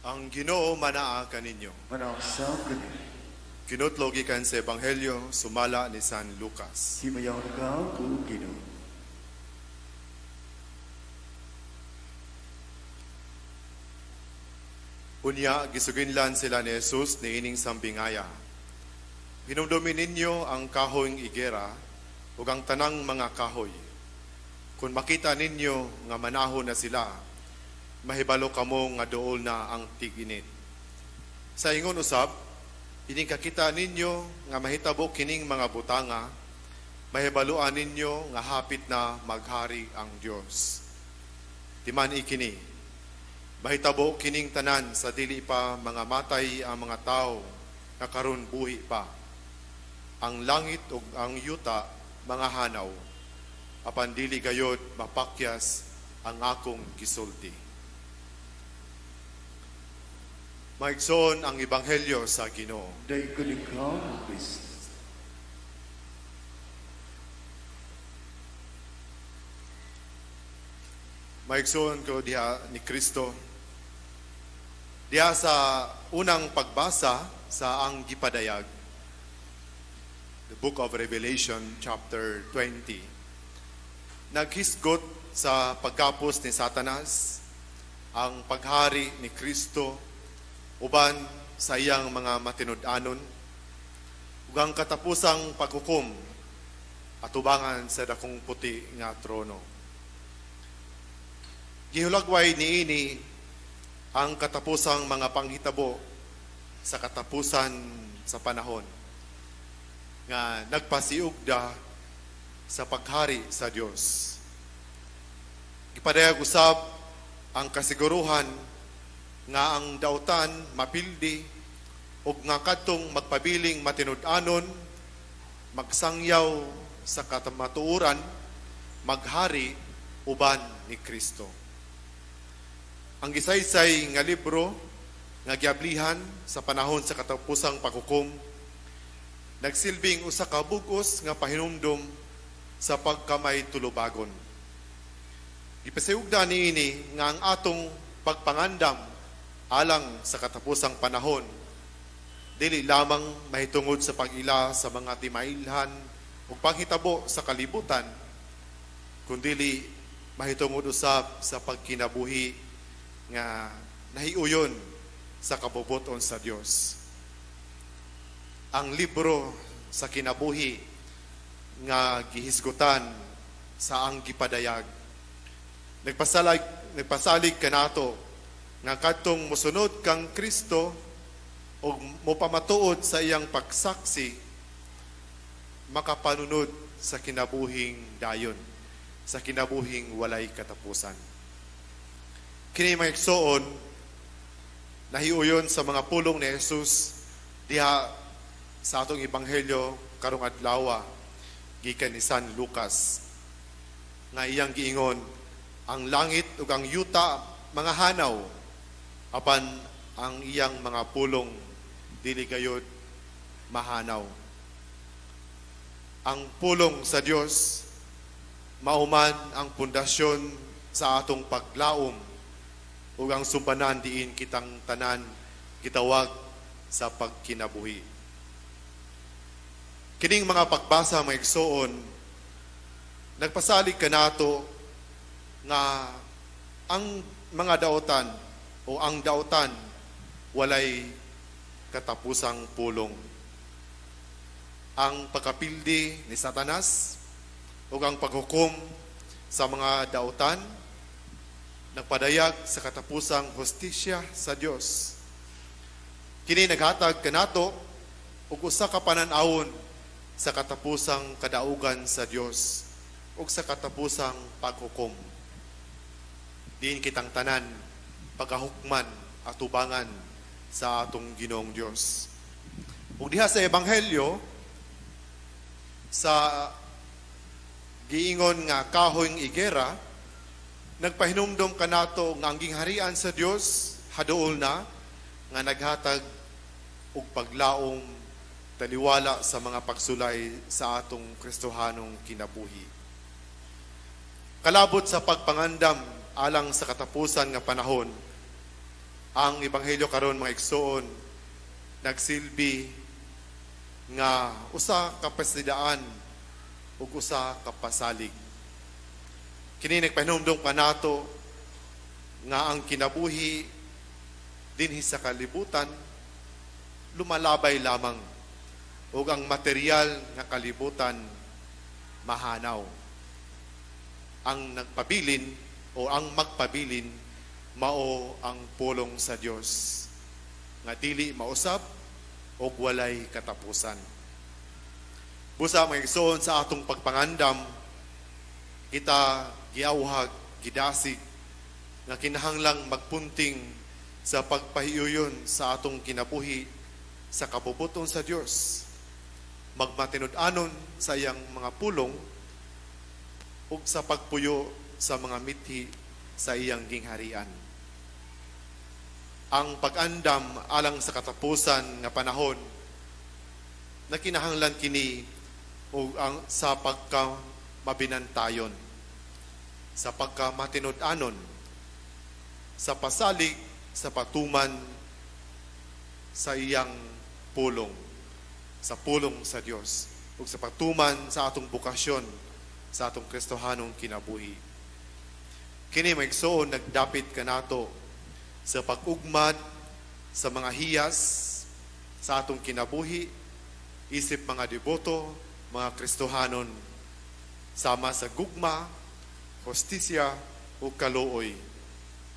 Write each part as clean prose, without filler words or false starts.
Ang Ginoo manaa kaninyo. Manaa sab kaninyo. Kinutlo gikan sa Ebanghelyo sumala ni San Lucas. Himayaon ikaw, Ginoo. Unya gisuginlan sila ni Jesus niining sambingaya. Hinumdumi ninyo ang kahoyng igera ug ang tanang mga kahoy. Kung makita ninyo nga manahon na sila, mahibalo kamo nga duol na ang tig-init. Sa ingon usab, ining kakita ninyo nga mahitabo kining mga butanga, mahibaluan ninyo nga hapit na maghari ang Dios. Timan ikini, mahitabo kining tanan sa dili pa mga matay ang mga tao nga karon buhi pa. Ang langit ug ang yuta mga hanaw, apan dili gayod mapakyas ang akong gisulti. Maigsoon ang ebanghelyo sa Ginoo. Daiggon ikaw, Kristo. Maigsoon ko diha ni Kristo. Diha sa unang pagbasa sa ang gipadayag, the Book of Revelation chapter 20, naghisgot sa pagkapos ni Satanas ang paghari ni Kristo uban sa iyang mga matinud-anon ug ang katapusang paghukom atubangan sa dakong puti nga trono. Gihulagway niini ang katapusang mga panghitabo sa katapusan sa panahon nga nagpasiugda sa paghari sa Dios. Gipadayag usab ang kasiguruhan nga ang dautan mapildi ug nga kadtong magpabiling matinud-anon, magsangyaw sa kamatuoran, maghari uban ni Kristo. Ang gisaysay nga libro nga giablihan sa panahon sa katapusang paghukom nagsilbing usa ka bug-os nga pahinumdom sa pagkamay tulubagon. Gipasiugda niini nga ang atong pagpangandam alang sa katapusang panahon dili lamang mahitungod sa pag-ila sa mga timailhan ug panghitabo sa kalibutan, kundili mahitungod usab sa pagkinabuhi nga nahiuyon sa kabubuton sa Dios. Ang libro sa kinabuhi nga gihisgutan sa ang gipadayag nagpasalig kanato nga kadtong mosunod kang Kristo ug mopamatuod sa iyang pagsaksi, makapanunod sa kinabuhing dayon, sa kinabuhing walay katapusan. Kini, mga igsoon, nahiuyon sa mga pulong ni Jesus diha sa atong ebanghelyo karong adlaw gikan ni San Lucas, nga iyang giingon, ang langit ug ang yuta mga hanaw, apan ang iyang mga pulong dili gayod mahanaw. Ang pulong sa Dios mauman ang pundasyon sa atong paglaom ug ang sumbanan diin kitang tanan gitawag sa pagkinabuhi. Kining mga pagbasa, mga igsoon, nagpasalig kanato nga ang mga daotan o ang daotan walay katapusang pulong. Ang pagkapildi ni Satanas ug ang paghukom sa mga daotan nagpadayag sa katapusang hustisya sa Dios. Kini naghatag kanato og usa ka panan-awon sa katapusang kadaugan sa Dios ug sa katapusang paghukom. Diin kitang tanan pagahukman atubangan sa atong Ginoong Dios. Ug diha sa ebanghelyo sa giingon nga kahoyng igera, nagpahinumdom kanato nga ang gingharian sa Dios haduol na, nga naghatag og paglaom, taliwala sa mga pagsulay sa atong Kristohanong kinabuhi. Kalabot sa pagpangandam alang sa katapusan nga panahon, Ang ebanghelyo karon, mga igsoon, nagsilbi nga usa ka pasidaan ug usa ka pasalig. Kini nagpahinumdom kanato nga ang kinabuhi dinhi sa kalibutan lumalabay lamang ug ang material nga kalibutan mahanaw. Ang nagpabilin o ang magpabilin mao ang pulong sa Dios nga dili mausab og walay katapusan. Busa, mga igsoon, sa atong pagpangandam, kita giawhag, gidasig nga kinahanglang magpunting sa pagpahiuyon sa atong kinabuhi sa kabubut-on sa Dios, magmatinud-anon sa iyang mga pulong ug sa pagpuyo sa mga mithi sa iyang gingharian. Ang pag-andam alang sa katapusan nga panahon na kinahanglan kini ug ang sa pagka mabinantayon, sa pagka matinud-anon, sa pasalig sa patuman sa iyang pulong, sa pulong sa Dios ug sa pagtuman sa atong bokasyon sa atong Kristohanong kinabuhi. Kini, mga igsoon, nagdapit kanato sa pag-ugmad sa mga hiyas sa atong kinabuhi isip mga deboto, mga Kristohanon, sama sa gugma, hustisya ug kaluoy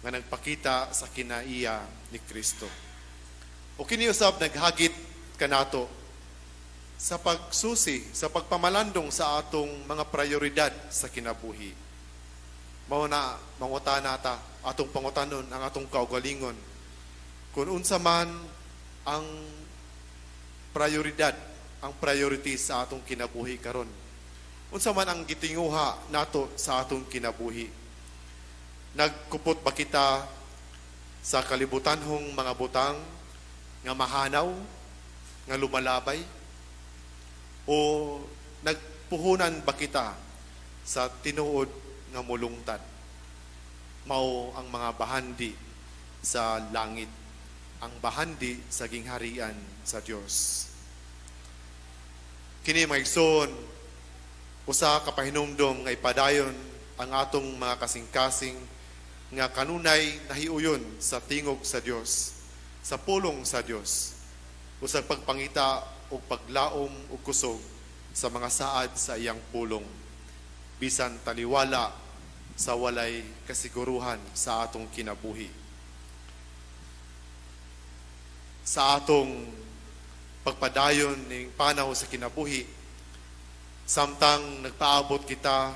nga nagpakita sa kinaiya ni Kristo. O kini usab naghagit kanato sa pagsusi, sa pagpamalandong sa atong mga prioridad sa kinabuhi. Mao na mangutana ta, atong pangutanon ang atong kaugalingon kung unsa man ang prioridad, ang priority sa atong kinabuhi karon. Unsa man ang gitinguha nato sa atong kinabuhi? Nagkupot ba kita sa kalibutanhong mga butang nga mahanaw, nga lumalabay? O nagpuhunan ba kita sa tinuod nga mulungtad? Mao ang mga bahandi sa langit, ang bahandi sa gingharian sa Dios. Kini, mga igsoon, usa ka pahinumdom nga ipadayon ang atong mga kasing-kasing nga kanunay nahiuyon sa tingog sa Dios, sa pulong sa Dios, usag pagpangita og paglaom ug kusog sa mga saad sa iyang pulong bisan taliwala sa walay kasiguruhan sa atong kinabuhi. Sa atong pagpadayon ning panaw sa kinabuhi, samtang nagpaabot kita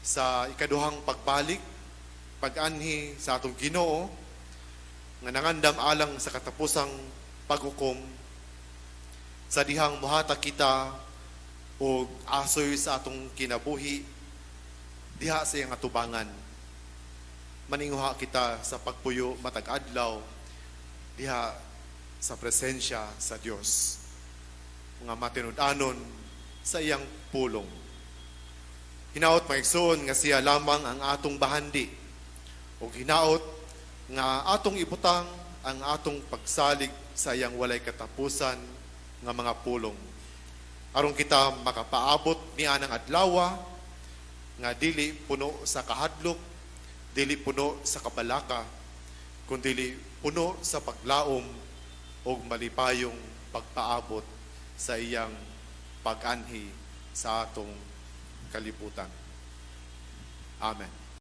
sa ikaduhang pagbalik, pag-anhi sa atong Ginoo nga nangandam alang sa katapusang paghukom, sa dihang muhatag kita og asoy sa atong kinabuhi diha sa iyang atubangan, maninguha kita sa pagpuyo matag adlaw diha sa presensya sa Dios, mga matinud-anon sa iyang pulong. Hinaot, mga igsoon, nga siya lamang ang atong bahandi ug hinaot nga atong ibutang ang atong pagsalig sa iyang walay katapusan nga mga pulong aron kita makapaabot ni anang adlawa nga dili puno sa kahadlok, dili puno sa kabalaka, kundili puno sa paglaom ug malipayong pagpaabot sa iyang pag-anhi sa atong kalibutan. Amen.